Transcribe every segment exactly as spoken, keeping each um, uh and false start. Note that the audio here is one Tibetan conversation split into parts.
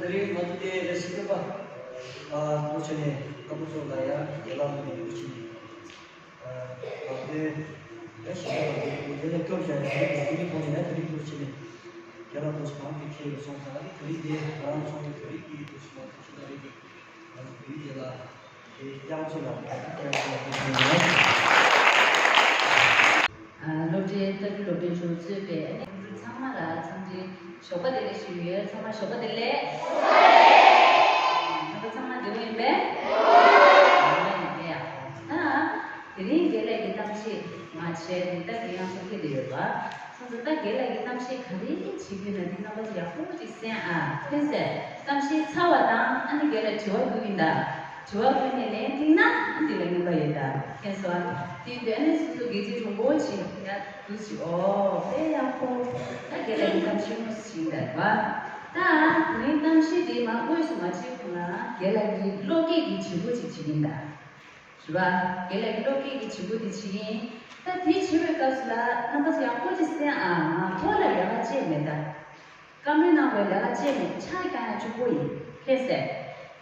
དེ་རིང་ང་ཚོ་དེ་རེ་སི་ཀེ་པ་ཨ་ཐུགས་རྗེ་ཆེ་ནས་སྐམ་པོ་ཚོ་ལ་ཡང་རྒན་ལགས་ནས་ཐུགས་རྗེ་ཆེ་ནས་ཨ་དེ་རེ་སི་ཀེ་པ་དེ་དེ་ལ་སྐྱོར་བྱ་ཡ་དེ་དེ་རིང་ཐོག་ནས་ཡང་དེ་རིང་ཐུགས་རྗེ་ཆེ་ནས་རྒན་ལགས་ཐུགས་རྗེ་མང་གི་ཁྱེད་ལ་སོང་ཙང་དེ་རིང་དེ་ང་རང་ཚོ་ནས་དེ་རིང་དེ་ཐུགས་རྗེ་མང་ཐུགས་རྗེ་ཆེ་ནས་རེད། ང་ཚོ་བོད་ཡིག་དེ་ལ་དེ་རྐྱང་ཚོ་ལ་རྐྱང་ཚོ་ལ་ཐུགས་རྗེ་ཆེ། ཨ་སློབ་གྲྭའི་ལྟ་སྐུལ་སློབ་གྲྭའི་ཕྱོགས་གཙོས་པའི་ཨ་ནི་ཚང་མ་ལ་འཚམས་འདྲི་ཞོགས་པ་བདེ་ལེགས་ཞུ་ཡོད། ཚང་མ་ཞོགས་པ་བདེ་ལེགས། རྣམ་པ་ཚང་མ་བདེ་པོ་ཡིན་པས། ཨ་ཡིན་པས་ཡ། ད་དེ་རིང་དགེ་ལགས་ཀྱི་གཏམ་བཤད་མ་བྱས་ཏེ་ད་དེ་ཡང་སོ་ཁེ་དེ་ཡོད་པ། ཁྱེད་ཚོ་ད་རྒན་ལགས་ཀྱི་གཏམ་བཤད་ག་རེ་བྱེད་ཀྱི་ཡོད་ན་དེ་རྣམ་པ་ཚོ་ཡག་པོ་ཅིག་གསན་ཨ། མཁྱེན་གསལ། གཏམ་བཤད་ཚར་བ་དང་ཨ་ནི་རྒན་ལགས་དྲི་བ་བཀོད་ཀྱིན་གདའ། དྲི་བ་བཀོད་ནས་ལན་ཐིག་ན་ཨ་འདི་ལ་ངན་པ་ཡོད་ད། མཁྱེན་སོང་ཨ། དེ་དུས་ཨ་ནི་སོ་སོ་དགེ་ཚུལ་རུང་པོ་ཅིག་ཡ་འདུག་ཅིག་ཨོ་དཔེ་ཡག་པོ། ད་རྒན་ལགས་ཀྱི་གཏམ་བཤད་མུ་ཞིག་གདའ་བ། ད་དེ་རིང་གཏམ་བཤད་དེ་མ་དངོས་སུ་མ་བྱེད་གོང་ལ་རྒན་ལགས་ཀྱི་བློ་སྐྱེད་ཀྱི་བྱེད་སྒོ་ཅིག་བྱེད་ཀྱིན་གདའ། རེད་པ། རྒན་ལགས་ཀྱི་བློ་སྐྱེད་ཀྱི་བྱེད་སྒོ་དེ་བྱེད་ཀྱིན། ད་དེ་བྱེད་པའི་སྐབས་སུ་ལ་རྣམ་པ་ཚོ་ཡག་པོ་ཅིག་གསན་ཨ། ངག་ཐོག་ལ་ལས་ཀ་བྱས་མེད་ད། བཀའ་མོལ་གནང་བའི་ལས་ཀ་བྱས་མེད། ཕྱག་བརྐྱང་ཡ་གཅིག་པོ་ཡིན། མཁྱེན་གསལ།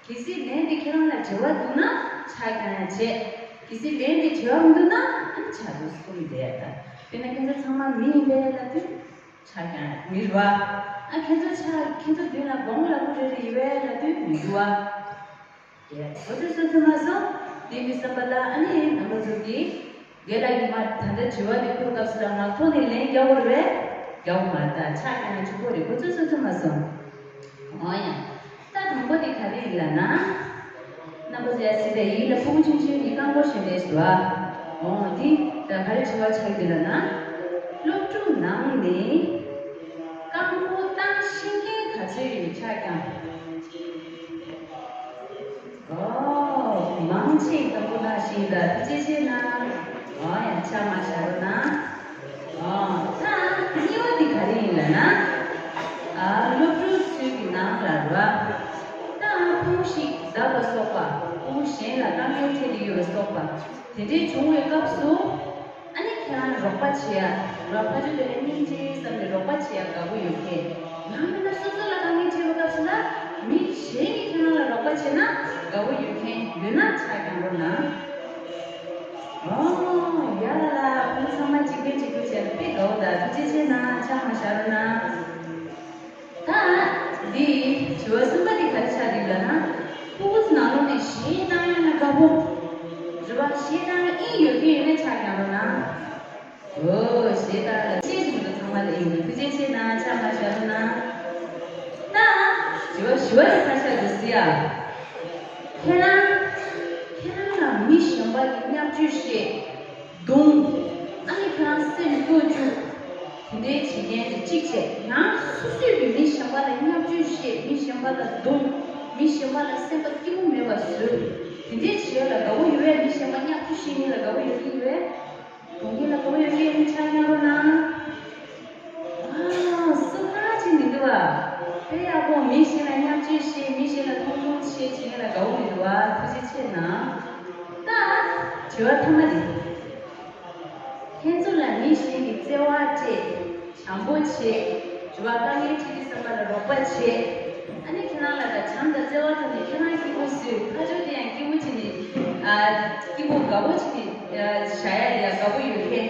གལ་སྲིད་ལན་དེ་ཁྱེད་རང་ལ་འབྲེལ་བ་འདུག་ན་ཕྱག་བརྐྱང་ཡ་བྱས། གལ་སྲིད་ལན་དེ་འབྲེལ་བ་མི་འདུག་ན་ཨ་ནི་ཕྱག་འདུག་གསུང་གི་བསྡད་ཡ་ད། དཔེར་ན་ཁྱེད་ཚོ་ཚང་མ་མི་ཡིན་པས་ལབ་དུས་ཕྱག་བརྐྱང་ཡ་མི་རེད་པ། ཨ་ཁྱེད་ཚོ་ཕྱག་ཁྱེད་ཚོ་མདུན་ལ་དགོངས་ལ་ཁུ་རེ་རེ་ཡོད་པས་ལབ་དུས་མི་འདུག་པ། ཡ། གོ་ཚོད་སོ་ཚོད་མ་སོང་། དེ་མི་བསམ་པ་ལ་ཨ་ནི་རྣམ་པ་ཚོ་གིས་རྒན་ལགས་ཀྱིས་མར་ད་ལྟ་དྲི་བ་དེ་བཀོད་སྐབས་སུ་ལ་ངག་ཐོག་ནས་ལན་རྒྱག་དགོས་རེད། རྒྱག་དགོས་མ་རེད། ད་ཕྱག་བརྐྱང་ཡ་གཅིག་པོ་རེད། གོ་ཚོད་སོ་ཚོད་མ་སོང་། འོ་ཡ། ད་དང་པོ་དེ་ག་རེ་ཡིན་ལབ་ན། རྣམ་པ་ཚོ་ཡ་སྲིད་པའི་ཡིད་ལ་ཕྲུ་གུ་ཆུང་ཆུང་གཉིས་རྐང་འཁོར་བཞོན་བསྡད་ཤག་པ། འོ་དེ་ད་ག་རེ་དྲི་བ་ཆགས་ཀྱི་འདུག་ལབ་ན། སློབ་ཕྲུག་ནང་ནས་རྐང་འཁོར་བཏང་ཤེས་མཁན་ག་ཚོད་ཡོད་ཕྱག་བརྐྱང་། ཨོ། མང་ཆེ་དང་པོ་ན་ཤིང་ད་ཐུགས་རྗེ་ཆེ་གནང་། ཨོ་ཡ་ཕྱག་མ་བཞག་རོགས་གནང་། ཨོ་ད་གཉིས་པ་འདི་ག་རེ་ཡིན་ལབ་ན། ཨ་སློབ་ཕྲུག་ཚོའི་གི་ནང་ལ་ར། ད་ཕུང་ཞིག་བརྡབས་པ་སོགས་པ་ཕུང་གཞན་ལ་དཀའ་ངལ་འཕྲད་དེ་ཡོད་པ་སོགས་པ་དེ་འདྲའི་བྱུང་བའི་སྐབས་སུ། ཨ་ནི་ཁྱེད་རང་རོགས་པ་བྱེད་ཡ། རོགས་པ་ཅོ་དེ་ལ་སྙིང་རྗེ་བསམ་ནས་རོགས་པ་བྱེད་ཡ་དགའ་པོ་ཡོད་མཁན། ཡང་མིན་ན་སོ་སོ་ལ་དཀའ་ངལ་འཕྲད་པའི་སྐབས་སུ་ལ་མི་གཞན་གྱིས་ཁྱེད་རང་ལ་རོགས་པ་བྱེད་ན་དགའ་པོ་ཡོད་མཁན་ཡོད་ན་ཕྱག་བརྐྱང་རོགས་གནང་། ཨོ་ཡ་ལ་ལ་ཁོང་ཚང་མ་གཅིག་པའི་གཅིག་པུ་བྱས་ན་དཔེ་དགའ་པོ་འདུག་ཐུགས་རྗེ་ཆེ་གནང་། ཕྱག་མ་བཞག་རོགས་གནང་། ད་འདི་དྲི་བ་གསུམ་པ་འདི་ག་རེ་ཆགས་འདུག་ལབ་ན། ཕྲུ་གུ་ཚོ་ནང་ལོགས་ནས་གཞས་བཏང་ཡ་ན་དགའ་པོ། རེད་པ། གཞས་བཏང་ཡ་དབྱིངས་ཡོད་མཁན་ཡོད་ན་ཕྱག་བརྐྱང་རོགས་གནང་། ཨོ་གཞས་བཏང་ཡ་ལ་གཅེས་བྱུང་དུ་ཚང་མ་ལ་ཡིན། ཐུགས་རྗེ་ཆེ་གནང་། ཕྱག་མ་བཞག་རོགས་གནང་། ད་དྲི་བ་བཞི་པ་འདི་ག་རེ་ཆགས་འདུག་ཟེར་ཡ། ཁྱེད་རང་ཁྱེད་རང་ལ་མི་གཞན་པ་གིས་བརྙས་བཅོས་བཤད། རྡུང་། ཨ་ནི་ཁྱེད་རང་སེམས་གཡོ་བཅུག་དེ་འདྲའི་བྱེད་མཁན་དེ་གཅིག་བྱས། ཡང་སོ་སོས་ཀྱི་མི་གཞན་པ་ལ་བརྙས་བཅོས་བཤད། མི་གཞན་པ་ལ་རྡུང་། མི་གཞན་པ་ལ་སེམས་པ་སྐྱིད་པོ་མེད་པ་བཟོས། དེ་འདྲའི་བྱེད་ཡ་ལ་དགའ་པོ་ཡོད་པས། མི་གཞན་པ་བརྙས་བཅོས་བཤད་མཁན་ལ་དགའ་པོ་ཡོད་ཀྱི་ཡོད་པས། རྡུང་མཁན་ལ་དགའ་པོ་ཡོད་ཀྱི་ཡོད་མེད་ཕྱག་བརྐྱང་རོགས་གནང་། ཨ་སུ་གང་ཅིག་མི་འདུག་པ། དཔེ་ཡག་པོ། མི་གཞན་ལ་བརྙས་བཅོས་བཤད། མི་གཞན་ལ་མཐོང་ཆུང་བྱེད་བྱེད་མཁན་ལ་དགའ་པོ་མི་འདུག་པ། ཐུགས་རྗེ་ཆེ་གནང་། ད་དྲི་བ་ཐ་མ་འདི། ཁྱེད་ཚོ་ལ་མི་གཞན་གྱི་བརྩེ་བ་སྤྲད། བྱམས་པོ་བྱེད། རེད་པ། དཀའ་ངལ་འཕྲད་དུས་ཙམ་པ་ལ་རོགས་པ་བྱེད། ཨ་ནི་ཁྱེད་རང་ལ་ད་བྱམས་དང་བརྩེ་བ་སྤྲད་ནས་ཁྱེད་རང་སྐྱིད་པོ་བཟོས། ཕར་ཕྱོགས་དེ་ཡང་སྐྱིད་པོ་བྱས་ནས། ཨ་སྐྱིད་པོ་དགའ་པོ་བྱས་ནས་ཨ་བཞག་ཡ་ལ་ཡ་དགའ་པོ་ཡོད་མཁན།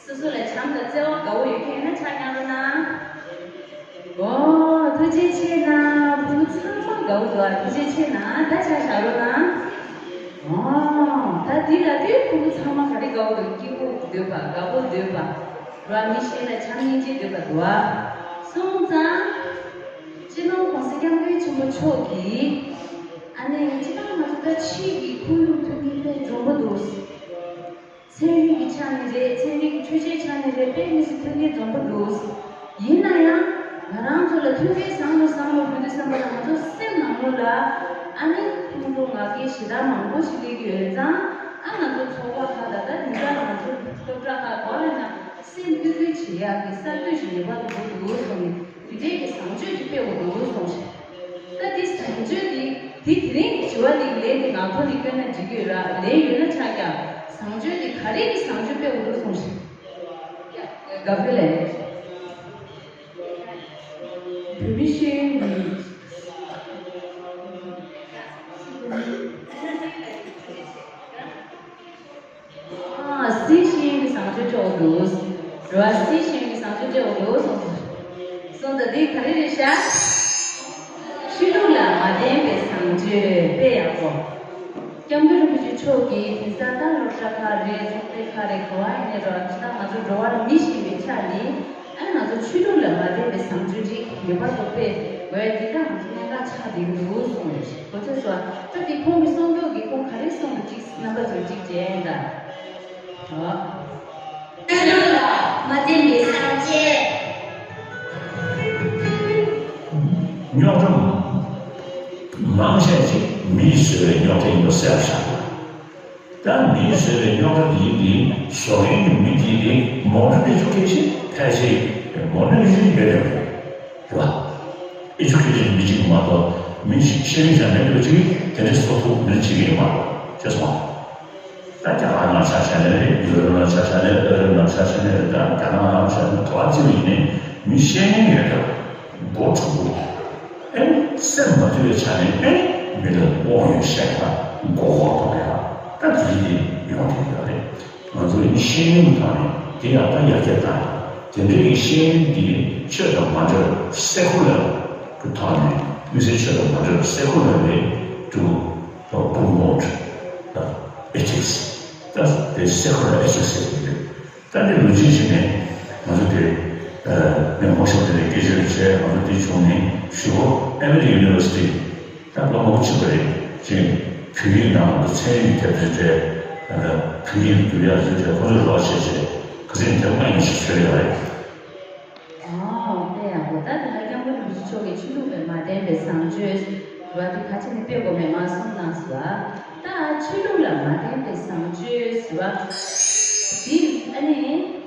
སོ་སོ་ལ་བྱམས་དང་བརྩེ་བ་དགའ་པོ་ཡོད་མཁན་ཡིན་ན་ཕྱག་བརྐྱང་རོགས་གནང་། ཨོ་ཐུགས་རྗེ་ཆེ་གནང་། ཕྲུ་གུ་ཚང་མ་དགའ་པོ་འདུག་ཨ། ཐུགས་རྗེ་ཆེ་གནང་། ད་ཕྱག་བཞག་རོགས་གནང་། ཨོ་ད་འདི་ལ་དུས་ཕྲུ་གུ་ཚང་མ་ག་རེ་དགའ་པོ་འདུག་སྐྱིད་པོ་འདོད་པ། དགའ་པོ་འདོད་པ། ར་མི་གཞན་ལ་བྱམས་སྙིང་རྗེ་འདོད་པ་འདུག་ཨ། སོང་ཙང་། སྤྱི་ནོར་༸གོང་ས་༸སྐྱབས་མགོན་ཆེན་པོ་མཆོག་གིས། ཨ་ནི་སྤྱི་བཏང་ང་ཚོ་ད་ཕྱིའི་ཁོར་ཡུག་མཐུན་རྐྱེན་དཔེ་འཛོམས་པོ་འདུག་ཚན་རིག་གི་ཆ་ནས་རེད། ཚན་རིག་གི་ཆོས་བྱེད་ཆ་ནས་རེད། དཔེ་མི་སྲིད་མཐུན་རྐྱེན་འཛོམས་པོ་འདུག་ཡིན་ན་ཡང་ང་རང་ཚོ་ལ་མཐུན་རྐྱེན་བཟང་རུ་བཟང་རུ་འགྲོ་དུས་ཙམ་པ་ལ་ང་ཚོ་སེམས་ནང་ལོགས་ལ་ཨ་ནི་ཁོང་ཁྲོ་ང་རྒྱལ་ཞེ་སྡང་མང་པོ་ཞིག་སླེབས་ཀྱི་ཡོད་ཙང་། ཨ་ང་ཚོ་ཚོགས་པ་ཁག་ལ་ད་འདི་འདྲ་ང་ཚོ་སློབ་གྲྭ་ཁག་ག་ལ་ན་སེམས་སྐྱིད་སྐྱིད་བྱེད་ཡག་གི་གསར་གཏོད་ཞིག་ངེས་པར་དུ་དགོས་འདུག་གསུངས་ནས། དེ་འདྲའི་གི་བཟང་སྤྱོད་ཅིག་སྤེལ་དགོས་འདུག་གསུངས་ཤིང་། ད་དེ་བཟང་སྤྱོད་དེ་དེ་དེ་རིང་དྲི་བ་དེ་ལན་དེ་ངག་ཐོག་ནས་བསྐྱོན་ན་འགྲིག་གི་ཡོད་ར། ལན་ཡོད་ན་ཆ་རྐྱང་བཟང་སྤྱོད་དེ་ག་རེ་གི་བཟང་སྤྱོད་སྤེལ་དགོས་འདུག་གསུངས་ཤིང་། དགའ་པོ་ལས། བོད་མི་ཤེས་ཡོན་གྱི། རོ་སི་ཤེས་ཀྱི་བཟང་སྤྱོད་སྤྲད་འོ་ལོ་སོང་། སོང་ཙང་འདི་ག་རེ་རེད་ཤག་ཆོས་ལུགས་ལ་མ་བརྟེན་པའི་བཟང་སྤྱོད། དཔེ་ཡག་པོ། སྐྱབས་མགོན་རིན་པོ་ཆེ་མཆོག་གིས་དེང་སང་ད་སློབ་གྲྭ་ཁག་རེད། ཚོགས་སྡེ་ཁག་རེད། ག་བ་ཡིན་ནའི་རོ། ད་ང་ཚོ་འགྲོ་བ་རུ་མི་ཞིག་ཡིན་པའི་ཆ་ནས། ཨ་ནི་ང་ཚོ་ཆོས་ལུགས་ལ་མ་བརྟེན་པའི་བཟང་སྤྱོད་ཅིག་ངེས་པར་དུ་སྤེལ་དགོས་ཡ་འདི་ད་ང་ཚོ་གནད་འགག་ཆགས་བསྡད་ཀྱི་འདུག་གསུངས་རེད། གོ་ཚོད་སོང་། ད་དེ་ཁོང་གི་གསུང་མདོག་གིས་ཁོང་ག་རེ་གསུངས་པ་ཅིག་རྣམ་པ་ཚོས་ཅིག་མཇལ་ཡིན་ད། ཨོ། ཆོས་ལུགས་ལ་མ་བརྟེན་པའི་བཟང་སྤྱོད། རྙོག་དྲ་མང་ཆེ་ཅིག་མིས་བཟོས་པའི་རྙོག་དྲ་ཡིན་པ་གསལ་པོ་ཆགས་འདུག་ད་མིས་བཟོས་པའི་རྙོག་དྲ་འདི་འདི་བཟོ་མཁན་གྱི་མི་འདི་འདི་མོ་ཌར་ཨེ་ཇུ་ཀེ་ཤན་ཕལ་ཆེར་མོ་ཌར་ཨེ་ཇུ་ཀེ་ཤན་ཡོད་རེད་པས། རེད་བ། ཨེ་ཇུ་ཀེ་ཊེཌ་མི་གཅིག་མ་གཏོགས་མི་ཤེས་མཁན་ཅང་མེད་འགྲོ་གཅིག་དེ་འདྲའི་བཟོ་ཐུབ་མི་བྱེད་ཀྱི་ཡོད་མ་རེད། ཤེས་སོང་ང་། ད་རྒྱ་གར་ནང་ཆ་བཞག་ནས་རེད། ཡུ་རོབ་ནང་ཆ་བཞག་ནས་ཨ་རི་ནང་ཆ་བཞག་ནས་རེད། ད་རྒྱ་ནག་ནང་ཆ་བཞག་ནས་ག་པར་ཅིག་ཡིན་ནའི་མི་ཤེས་མཁན་ཡོད་དོ། མགོ་འཁྲུག་པོ། ཨེ་སེམས་མ་ཐུབ་པའི་ཆ་ནས་ཨེ་མི་ལ་དབང་ཡོད་བཤད་ཡ། མགོ་འཁོར་གཏོང་ཡ། ད་དེ་འདྲ་ཡོང་བསྡད་ཡོད་རེད། ང་ཚོ་ཡིན་ཤེས་ཡོན་གྱི་ཐོག་ནས་དེ་ཡང་ད་ཡར་རྒྱས་བཏང་ཡ། དེ་འདྲའི་ཤེས་ཡོན་འདི་ཆོས་དང་མ་འབྲེལ་སེ་ཁུ་ལར་གྱི་ཐོག་ནས་དམིགས་བསལ་ཆོས་དང་མ་འབྲེལ་སེ་ཁུ་ལར་རེད་འདུག་ཨ་པུ་མོ་ཊི་ཨེ་ཐིག་སི། ད་དེ་སེ་ཁུ་ལར་ཨེ་ཐིག་སི་ཟེར་གྱི་རེད། ད་འདི་ལོ་རྒྱུས་ཞིག་ནས་ང་ཚོ་དེ་ནས་མོ་ཤོག་དེ་ནས་སྐད་ཆ་རེ་བྱས། ང་ཚོ་དེ་བྱུང་ནས་གཞུག་གུ་ཨེ་མི་རི་ཡུ་ནི་ཝར་སི་ཊི་ད་སློབ་མ་གཅིག་པ་རེད་ཅེས་བོད་ཡིག་ནང་ལ་ཚན་རིག་གི་དེབ་རེ་སྤྲད། བོད་ཡིག་ལ་བསྒྱུར་ཡག་རེ་སྤྲད། ཁོ་ཚོས་རོགས་བྱས་བྱས་ཁ་སང་དེབ་ལྔ་ཡིན་ཞིག་བཟོས་ཡོད་རེད། ཨོ། དཔེ་ཡག་པོ། ད་དེ་ལ་སྐྱབས་མགོན་རིན་པོ་ཆེ་མཆོག་གིས་ཆོས་ལུགས་ལ་མ་བརྟེན་པའི་བཟང་སྤྱོད་ཟེར་བ་དེ་ག་ཅི་ནས་སྤེལ་དགོས་མེད་མ་གསུངས་གནང་སོང་ཨ། ད་ཆོས་ལུགས་ལ་མ་བརྟེན་པའི་བཟང་སྤྱོད་ཟེར་བ་འདི་ཨ་ནི་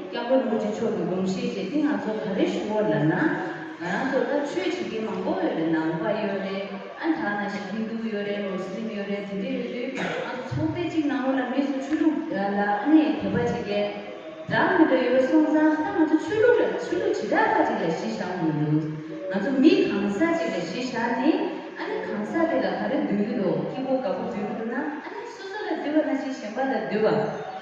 སྐྱབས་མགོན་རིན་པོ་ཆེ་མཆོག་གི་དགོངས་བཞེད་བྱས་ཏེ་ང་ཚོ་ག་རེ་ཞུ་དགོས་ལབ་ན། ང་རང་ཚོ་ད་ཆོས་བྱེད་མཁན་མང་པོ་ཡོད་རེད། ནང་པ་ཡོད་རེད། ཨ་ད་ནང་བཞིན་ཧིན་དུ་ཡོད་རེད། མུ་སི་ལིམ་ཡོད་རེད། དེ་འདྲ་ཡོད་དུས་ང་ཚོ་ཚོགས་སྡེ་གཅིག་ནང་ལོགས་ལ་མི་སུ་ཆོས་ལུགས་ལ་ཨ་ནི་དད་པ་བྱེད་མཁན་འདྲ་མི་འདྲ་ཡོད་པ་སོང་ཙང་། ད་ང་ཚོ་ཆོས་ལུགས་ལ་ཆོས་ལུགས་བྱེ་བྲག་པ་ཅིག་ལ་གཞི་བཞག་མི་འདུག་ང་ཚོ་མི་གང་ཟག་ཅིག་ལ་གཞི་བཞག་ནས་ཨ་ནི་གང་ཟག་དེ་ལ་ག་རེ་འདོད་ཀྱི་འདུག་སྐྱིད་པོ་དགའ་པོ་འདོད་ཀྱི་འདུག་ན་ཨ་ནི་སོ་སོ་ལ་འདོད་པ་ནང་བཞིན་གཞན་པ་ལ་འདོད་པ་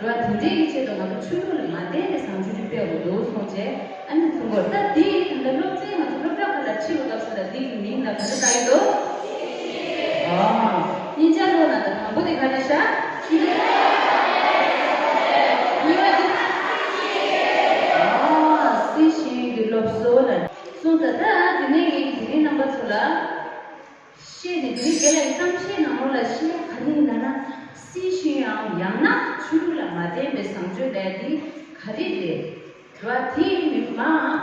རེད་བ། དེ་འདྲའི་གི་ཆེད་དུ་ང་ཚོ་ཆོས་ལུགས་ལ་མ་བརྟེན་པའི་བཟང་སྤྱོད་ཅིག་སྤེལ་དགོས་འདུག་གསུངས་བྱས། ཨ་ནི་ཐུགས་ཁུར། ད་འདི་ད་ལྟ་སློབ་ཚན་ང་ཚོ་སློབ་གྲྭ་ཁག་ལ་ཁྲིད་པའི་སྐབས་སུ་ལ་འདི་གི་མིང་ལ་ག་རེ་བཏགས་ཡོད་དོ། ཨ། སྙིང་རྗེ་ལོ་ན་ད་དང་པོ་དེ་ག་རེ་ཤག་གཉིས་པ་དེ། ཨ། སྲིད་ཞིང་གི་སློབ་གསོ་ལ་གསུངས། ད་ད་དེ་ནས་ངས་དེ་རིང་རྣམ་པ་ཚོ་ལ་བཤད་ནས། དེ་རིང་དེ་ལ་གཏམ་བཤད་ནང་ལོགས་ལ་བཤད་ཡ་ག་རེ་ཡིན་ལབ་ན། སྲིད་ཞིང་ཡང་ཡང་ན་ཆོས་ལུགས་ལ་མ་བརྟེན་པའི་བཟང་སྤྱོད་ལས་འདི་ག་རེ་རེད། རེད་བ། དེ་ཡིན་མིན་མ་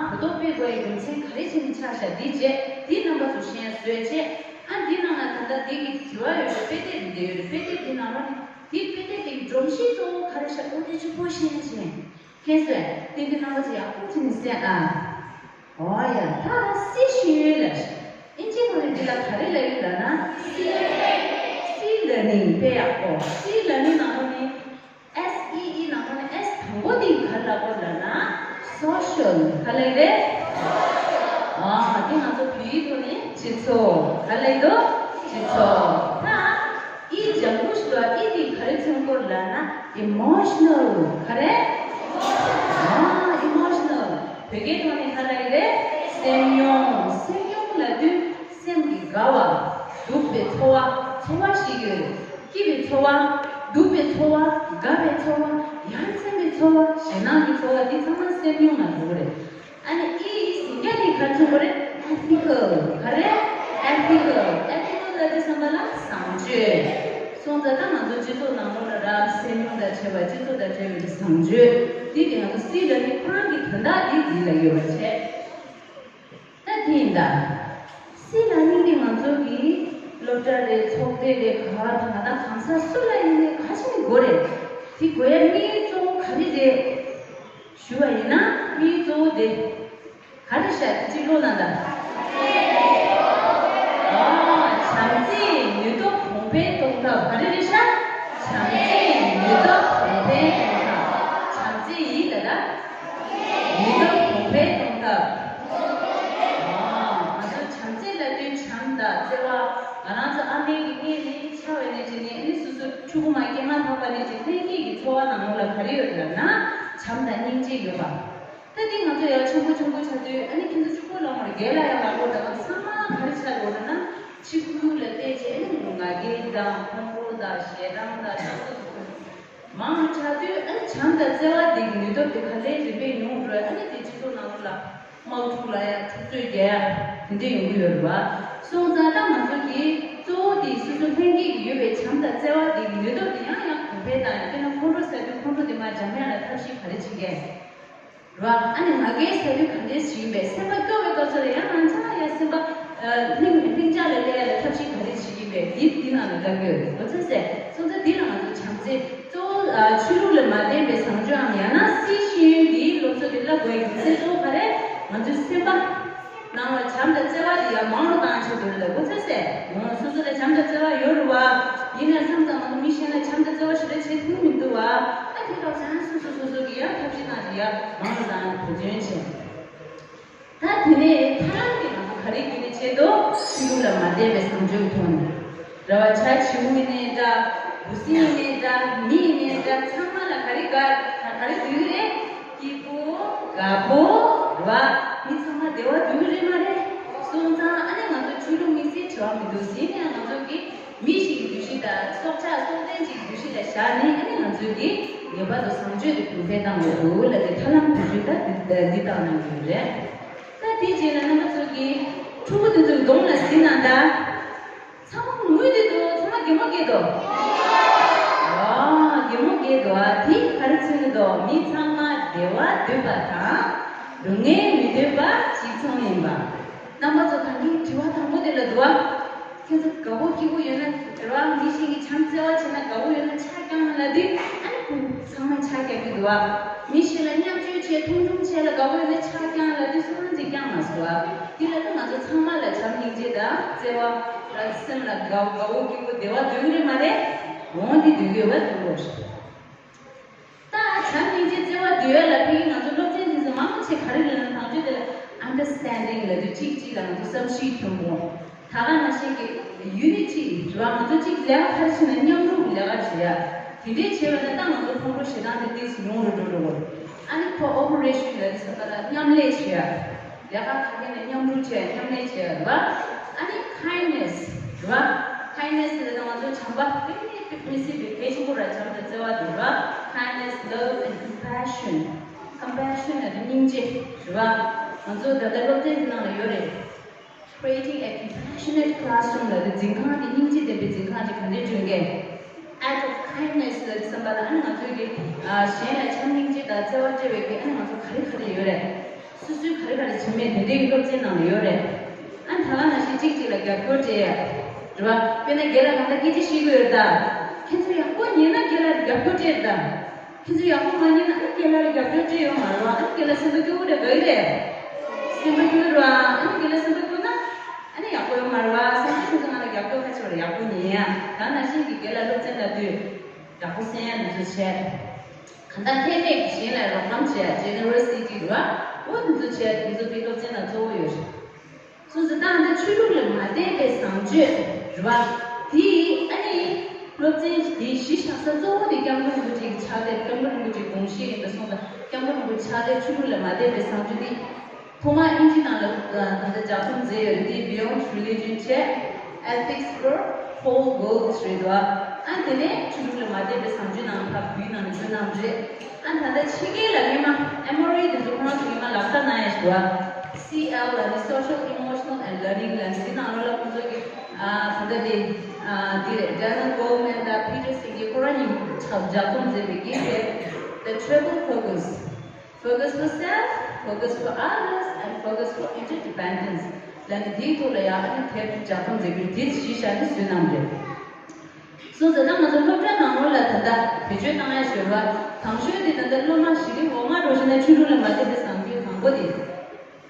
གོ་རྟོགས་སྤེལ་དགོས་ཡའི་རྒྱུ་མཚན་ག་རེ་བྱས་ནས་ཆགས་བཞག་འདི་བྱས་འདི་རྣམ་པ་ཚོ་ཤེས་ཡ་བཟོས་བྱས། ཨ་འདི་ནང་ལ་ད་ལྟ་འདི་གི་དྲི་བ་ཡོད་པའི་དཔེ་དེབ་འདི་ཡོད་རེད། དཔེ་དེབ་འདི་ནང་ལོགས་ནས་འདི་དཔེ་དེབ་འདི་གི་སྒྲོམ་གཞི་གཙོ་བོ་ག་རེ་ཤག་ཨོ་དེ་ཕྱུག་པོ་ཤེས་ཡ་བྱས། ཁྱེད་ཚོས་དེ་འདི་རྣམ་པ་ཚོ་ཡག་པོ་བྱས་ནས་གསན་ཨ། ཨོ་ཡ། ད་སྲིད་ཞིང་ཡོད་ལ། ཨིན་ཇི་སྐོར་ནས་འདི་ལ་ག་རེ་ལབ་ཡོད་ལབ་ན། སི་ལར་ནིང་། དཔེ་ཡག་པོ། སི་ལར་ནིང་ནང་ལོགས་ནས། ཨེས་ཨི་ཨི་ནང་ལོགས་ནས་ཨེས་དང་པོ་འདི་ག་རེ་ལབ་དགོས་ལབ་ན། སོ་ཤལ། ག་ལབ་རེད། ཨ། འདི་ང་ཚོ་བོད་ཡིག་ཐོག་ནས་སྤྱི་ཚོགས། ག་ལབ་འདུག་སྤྱི་ཚོགས། ད་ཨི་ལྗང་གུ་ཞིག་འདུག་ཨི་འདི་ག་རེ་མཚོན་གྱི་ཡོད་ལབ་ན། ཨི་མོ་ཤ་ནལ། ག་རེ། ཨ། ཨི་མོ་ཤ་ནལ། བོད་སྐད་ཐོག་ནས་ག་རེ་ལབ་ཀྱི་རེད། སེམས་མྱོང་། སེམས་མྱོང་ལབ་དུས་སེམས་ཀྱི་དགའ་བ། སྡུག་པའི་ཚོར་བ། ཚོར་བ་ཞིག་ཡོད། སྐྱིད་པའི་ཚོར་བ། སྡུག་པའི་ཚོར་བ། དགའ་བའི་ཚོར་བ། ཡ་མཚན་པའི་ཚོར་བ། ཞེད་སྣང་གི་ཚོར་བ། འདི་ཚང་མ་སེམས་མྱོང་ལ་འགྲོ་གི་རེད། ཨ་ནི་ཨི་ཡི་ཟིན་རྒྱ་དེ་ག་རེ་མཚོན་གྱི་རེད། ཨེ་ཐི་ཀལ། ག་རེ། ཨེ་ཐི་ཀལ། ཨེ་ཐི་ཀལ་ལབ་དུས་ཙམ་པ་ལ་བཟང་སྤྱོད། སོང་ཙང་ད་ང་ཚོ་སྤྱི་ཚོགས་ནང་ལོགས་ལ་ར་སེམས་མྱོང་དང་བྲལ་བ། སྤྱི་ཚོགས་དང་བྲལ་བའི་བཟང་སྤྱོད་འདི་དེ་ང་ཚོ་སྲིད་ལ་ནི་ཁོ་རང་གི་དོན་དག་འདི་འདི་ལ་ཡོད་པ་བྱས། ད་དེ་ཡིན་ད། སྲིད་ལ་ནི་འདི་ང་ཚོ་གི་སློབ་གྲྭ་རེད། ཚོགས་སྡེ་རེད། ག་བ་དང་ག་ད་གང་ཟག་སུ་ལ་ཡིན་ནའི་ག་ཅི་ནས་དགོས་རེད། དེ་དགོས་ཡ་དམིགས་ཡུལ་གཙོ་བོ་ག་རེ་རེད། ཞུ་བ་ཡིན་ན་དམིགས་ཡུལ་གཙོ་བོ་དེ་ག་རེ་ཤག་དེ་གཅིག་ཀློག་ན་ད། ཨ། བྱམས་བརྩེའི་ནུས་སྟོབས་གོང་འཕེལ་གཏོང་ཐབས། ག་རེ་རེད་ཤག་བྱམས་བརྩེའི་ནུས་སྟོབས་གོང་འཕེལ་གཏོང་ཐབས། བྱམས་བརྩེ་ཡིན་ད་ད། ནུས་སྟོབས་གོང་འཕེལ་གཏོང་ཐབས། ཨ། ང་ཚོ་བྱམས་བརྩེ་ལབ་དུས་བྱམས་དང་བརྩེ་བ། ང་རང་ཚོ་ཨ་མའི་གི་མངལ་ནས་ཆགས་པ་ནས་བྱས་ནས་ཨ་ནི་སོ་སོ་ཕྲུ་གུ་མ་སྐྱེས་མ་ཐག་པ་ནས་བྱས་ལྷན་སྐྱེས་ཀྱི་འཚོ་བ་ནང་ལོགས་ལ་ག་རེ་ཡོད་ལབ་ན་བྱམས་དང་སྙིང་རྗེ་ཡོད་པ། ད་ ད་དེ་ང་ཚོ་ཡར་ཆེན་པོ་ཆུང་པོ་ཆགས་དུས་ཨ་ནི་ཁྱེད་ཚོ་གཅིག་པོ་ལ་མར་རྒན་ལ་ཡང་ལག་པ་འདྲ་བ་ཚང་མ་ག་རེ་ཆགས་ཡོད་ན་ཕྱི་ཁུལ་ལ་བལྟས་རྗེས་ཨ་ནི་ང་རྒྱལ་དང་ཕོངས་པོ་དང་ཞེ་སྡང་དང་ཆགས་སོགས་ཀྱི་ཁུལ་མང་ཆགས་དུས་ཨ་ནི་བྱམས་དང་བརྩེ་བ་འདི་གི་ནུས་སྟོབས་དེ་ག་ལེར་རིམ་པས་ཉུང་འགྲོ། ཨ་ནི་དེ་སྤྱི་ཚོགས་ནང་ལོགས་ལ་དམག་འཁྲུག་ལ་ཡ་འཁྲུག་རྩོད་རྒྱག་ཡ་དེ་འདྲས་ཡོང་གི་ཡོད་རེད་བ། སོང་ཙང་ད་ང་ཚོ་གིས་གཙོ་བོ་དེ་སོ་སོ་ལྷན་སྐྱེས་ཀྱི་ཡོད་པའི་བྱམས་དང་བརྩེ་བ་དེ་གི་ནུས་སྟོབས་དེ་ཡང་ཡང་གོང་འཕེལ་བཏང་ཡ། དཔེར་ན་ཁོང་ཁྲོ་ཟ་དུས་ཁོང་ཁྲོ་དེ་མར་འཇམ་ཡ་ལ་ཐབས་ཤེས་ག་རེ་བྱེད་མཁན་རེད་བ། ཨ་ནི་ང་རྒྱལ་ཟ་དུས་ག་འདྲས་བྱེད་ཀྱིན་པས། སེམས་པ་སྐྱོ་བའི་སྐབས་སུ་ལ་ཡང་ང་ཚ་ཡ་སེམས་པ་ལྷིང་ལྷིང་འཇགས་ལ་སླེབས་ཡ་ལ་ཐབས་ཤེས་ག་རེ་བྱེད་ཀྱིན་པས། འདི་འདི་ནང་ལ་ལབ་ཡོད་རེད། ལོ་ཚོད་ཟེར་སོང་ཙང་འདི་ལ་ང་ཚོ་བྱམས་བརྩེ་གཙོ་བོ་ཆོས་ལུགས་ལ་མ་བརྟེན་པའི་བཟང་སྤྱོད་ཨང་ཡང་ན་སྲིད་ཤེས་ཡོན་གྱི་སློབ་གསོ་དེ་བསླབ་དགོས་ཡ་གི་རྒྱུ་མཚན་གཙོ་བོ་ག་རེ། ང་ཚོའི་སེམས་པ་ནང་ལ་བྱམས་དང་བརྩེ་བ་དེ་ཡང་མང་རུ་བཏང་ཆེད་དུ་ལ་ལོ་ཚོད་ཟེར། ངོ་སོ་སོ་ལ་བྱམས་དང་བརྩེ་བ་ཡོད་རེད་བ། ཡིན་ནའི་མཚམས་མཚམས་ང་ཚོ་མི་གཞན་ལ་བྱམས་དང་བརྩེ་བ་ཞེ་དྲག་བྱེད་ཐུབ་མི་འདུག་བ། ཨ་དེ་སྐབས་སུ་ཡང་སོ་སོ་སོ་སོ་གི་ཡང་ཐབས་ཤེས་གནང་རེད་ཡ། མང་རུ་བཏང་བོད་དོན་བྱེད། ད་དེ་ནས་ཐར་ལམ་དེ་ང་ཚོ་ག་རེ་བརྒྱུད་ནས་བྱེད་དོ། ཆོས་ལུགས་ལ་མ་བརྟེན་པའི་བཟང་སྤྱོད་ཐོག་ནས་རེད་བ། བྱ་བྱིའུ་ཡིན་ནའི་འདྲ། འབུ་སྲིན་ཡིན་ནའི་འདྲ། མི་ཡིན་ནའི་འདྲ། ཚང་མ་ལ་ག་རེ་དགའ་ག་རེ་འདོད་ཀྱི་རེད། སྐྱིད་པོ་དགའ་པོ་རེད་བ། མི་ཚང་མ་བདེ་བ་འདོད་ཀྱི་རེད་མ་རེད། སོང་ཙང་ཨ་ནི་ང་ཚོ་ཆོས་ལུགས་དམིགས་བསལ་བྱ་བ་མི་འདུག་ཟིན་ནས་ང་ཚོ་གི་མི་ཞིག་གི་འདུ་ཤེས་དང་སྲོག་ཆགས་སྲོག་ལྡན་ཅིག་གི་འདུ་ཤེས་ལ་བཞག་ནས་ཨ་ནི་ང་ཚོས་ཀྱི་ངེས་པར་དུ་བཟང་སྤྱོད་དེ་གོང་འཕེལ་བཏང་དགོས་འདུག་ལབ་དེ་ཐར་ལམ་བོད་བརྒྱུད་ད་འདི་འདི་བཏང་གནང་གི་ཡོད་རེད། ད་དེའི་རྗེས་ལ་རྣམ་པ་ཚོ་གིས་ཕྲུ་གུ་དེ་ཚོའི་གདོང་ལ་གཟིགས་གནང་ད། ཚང་མ་ངུས་བསྡད་འདུག་ཚང་མ་གད་མོ་བགད་འདུག་ཨ་གད་མོ་བགད་འདུག་ཨ་དེ་ག་རེ་མཚོན་གྱི་འདུག་མི་ཚང་མ་བདེ་བ་འདོད་པ་དང་སྡུག་བསྔལ་མི་འདོད་པ་གཅིག་མཚུངས་ཡིན་པ། རྣམ་པ་ཚོ་ད་གིན་དྲི་བ་དང་པོ་དེ་ལ་འདུག་ཨ། ཁྱེད་ཚོ་དགའ་བོ་སྐྱིད་པོ་ཡོད་ན་རེད་བ། མི་ཞིག་གིས་བྱམས་བརྩེ་བ་བྱས་ན་དགའ་བོ་ཡོད་ན་ཕྱག་བརྐྱངས་ལབ་དུས་ཨ་ནི་ཁོང་ཚང་མས་ཕྱག་བརྐྱངས་ཀྱི་འདུག་བ། མི་ཞིག་ལ་མཉམ་སྤྱོད་བྱས་མཐོང་ཆུང་བྱས་ལ་དགའ་བོ་ཡོད་ན་ཕྱག་བརྐྱངས་ལབ་དུས་སུ་ཁོང་ཚོས་བརྐྱངས་མ་སོང་བ། དེ་ལ་ད་ང་ཚོ་ཚང་མ་ལ་བྱམས་སྙིང་རྗེ་དང་བརྩེ་བ་ར་སེམས་ལ་དགའ་དགའ་བོ་སྐྱིད་པོ་བདེ་བ་འདོད་ཀྱི་རེད་མ་རེད། འོང་དེ་འདོད་ཀྱི་ཡོད་པ་འདུག་ལོ། ད་བྱམས་སྙིང་རྗེ་བརྩེ་བ་འདོད་ཡ་ལ་ཕ་གི་ང་ཚོ་སློབ་ཚན་འཛིན་ས་མང་པོ་ཆེ་ག་རེ་ལབ་ན་དང་ཆོས་དེ་ལ་understanding ལབ་དུས་གཅིག་གཅིག་ལ་ང་ཚོ་བསམ་ཤེས་མཐུན་པོ། ད་ག་ནང་བཞིན་གྱི་unity རེད་བ། ང་ཚོ་གཅིག་ལས་ཀ་ག་རེ་བྱེད་ན་མཉམ་རུབ་ལས་ཀ་བྱེད་ཡ། དེ་འདྲའི་བྱེད་པ་ན་ད་ང་ཚོ་ཕོ་མོ་ཞེ་སྡང་དེ་ཏོག་ཙམ་ཉུང་རུ་འགྲོ་འགྲོ་གི་རེད། ཨ་ནི་cooperation ལབ་དུས་ཙམ་པ་ལ་མཉམ་ལས་བྱེད་ཡ། ལས་ཀ་ག་གེ་ནས་མཉམ་རུབ་བྱས་མཉམ་ལས་བྱས་རེད་བ། ཨ་ནི་kindness རེད་བ། kindness ལ་ང་ཚོ་བྱམས་པ་དཔེ་མི་སྲིད་པའི་གལ་ཆེན་པོ་ར་བྱམས་དང་བརྩེ་བ་དེ་རེད་བ། kindness, love and compassion. compassion ལ་དེ་སྙིང་རྗེ་རེད་བ། ང་ཚོ་ད་ལྟ་སློབ་ཚན་འདི་ནང་ལ་ཡོད་རེད། Creating a compassionate classroom ལ་དེ་འཛིན་ཁང་དེ་སྙིང་རྗེ་ལྡན་པའི་འཛིན་ཁང་ཅིག་ག་འདྲས་བསྐྲུན་གས། act of kindness ལ་བསམ་པ་ལ་ཨ་ནི་ང་ཚོའི་གི་ཨ་གཞན་ལ་བྱམས་སྙིང་རྗེ་དང་བརྩེ་བ་སྤྲད་པའི་གི་ཨ་ནི་ང་ཚོ་ག་རེ་ག་རེ་ཡོད་རེད། སོ་སོའི་ག་རེ་ག་རེ་བྱེད་མེད་དེ་འདྲའི་གི་སློབ་ཚན་ནང་ལ་ཡོད་རེད། ཨ་ནི་ད་ག་ནང་བཞིན་གཅིག་གཅིག་ལ་རྒྱབ་སྐྱོར་སྤྲད་ཡ་རེད་བ། དཔེར་ན་རྒན་ལགས་གང་ལྟར་སྐད་ཆ་བཤད་གི་ཡོད་རེད་ད། ཁྱེད་ཚོ་ཡག་པོ་ཉན་ན་རྒན་ལགས་ལ་རྒྱབ་སྐྱོར་སྤྲད་རེད་ད། ཁྱེད་ཚོ་ཡག་པོ་མ་ཉན་ན་ཨ་ནི་རྒན་ལགས་ལ་རྒྱབ་སྐྱོར་སྤྲད་ཡོད་མ་རེད་བ། ཨ་ནི་རྒན་ལགས་སེམས་པ་སྐྱོ་བོ་རེད་ག་ཡི་རེད། སེམས་པ་སྐྱོ་བོ་རེད་བ། ཨ་ནི་རྒན་ལགས་སེམས་པ་སྐྱོ་ན། ཨ་ནི་ཡག་པོ་ཡོད་མ་རེད་བ། སེམས་ཅན་ཁྱེད་ཚོ་ང་ལ་རྒྱབ་སྐྱོར་ཁ་ཆེ་བ་རེད། ཡག་པོ་ཉན་ཡ། ད་ནང་བཞིན་གྱི་རྒན་ལགས་སློབ་ཚན་ལ་དུས་ཡག་པོ་གསན་ཡ་དེ་ཚོ་བྱས། གང་ལྟར་ལྷད་མེད་ཀྱི་གཞན་ལ་རོགས་རམ་བྱས་generosity རེད་བ། འོ་དེ་ཚོ་བྱས་དེ་ཚོ་དེ་སློབ་ཚན་ལ་གཙོ་བོ་ཡོད་རེད། སོ་སོ་ཏང་དང་ཆོས་ལུགས་ལ་མ་བརྟེན་པའི་བཟང་སྤྱོད་རེད་བ། དེ་ཨ་ནི་སློབ་ཚན་དེ་གཞི་བཞག་ས་གཙོ་བོ་དེ་སྐྱབས་མགོན་རིན་པོ་ཆེ་གི་ཕྱག་དེབ། སྐྱབས་མགོན་རིན་པོ་ཆེའི་དགོངས་གཞི་ཡིན་པ་སོང་ཙང་སྐྱབས་མགོན་རིན་པོ་ཆེའི་ཕྱག་དེབ་ཆོས་ལུགས་ལ་མ་བརྟེན་པའི་བཟང་སྤྱོད་དེ། ཐོག་མར་དབྱིན་ཇི་ནང་ལ་ད་ལྟ་ལྗགས་རྩོམ་མཛད་ཡོད་རེད། དེ་Beyond Religion བྱས། Ethics for Whole World རེད་འདུག་ཨ་དེ་ནས་ཆོས་ལུགས་ལ་མ་བརྟེན་པའི་བཟང་སྤྱོད་ནང་ཕར་བོད་ནང་ལ་བསྐྱོན་གནང་རེད། ཨ་ད་ལྟ་ཕྱི་རྒྱལ་ལ་སྔས་མ་ཨེམ་ཨོ་ཨི་དེ་ཚོ་ཁོ་རང་ཚོ་སྔས་མ་ལག་བསྟར་གནང་ཡ་ཞིག་འདུག C L ལ་ནི་Social Emotional and Learning ལ་འདི་ནང་ལོགས་ལ་ཁོ་ཚོ་གི་ཨ་ད་ལྟ་དེ་ཨ་དེ་རེད། Daniel Goleman དང་Peter Senge ཁོ་རང་གཉིས་ལྗགས་རྩོམ་མཛད་པའི་གི་རེད། The Treble Focus. Focus for self, focus for others, and focus for interdependence. ལ་ནི་འདིའི་ཐོག་ལ་ཡང་ཨ་ནི་དེབ་ཀྱི་ལྗགས་རྩོམ་མཛད་རྒྱུ་འདི་གཞི་བཞག་ནས་བཟོས་གནང་རེད། སོང་ཙང་ད་ང་ཚོ་སློབ་གྲྭ་ནང་ལོགས་ལ་ད་ལྟ་བེད་སྤྱོད་བཏང་ཡ་ཞོར་བ་དང་ཤོས་དེ་ད་ལྟ་སློབ་མ་གཞི་རིམ་འོག་མ་འགྲོ་བཞིན་ན་ཆོས་ལུགས་ལ་མ་བརྟེན་པའི་བཟང་སྤྱོད་དང་པོ་དེ།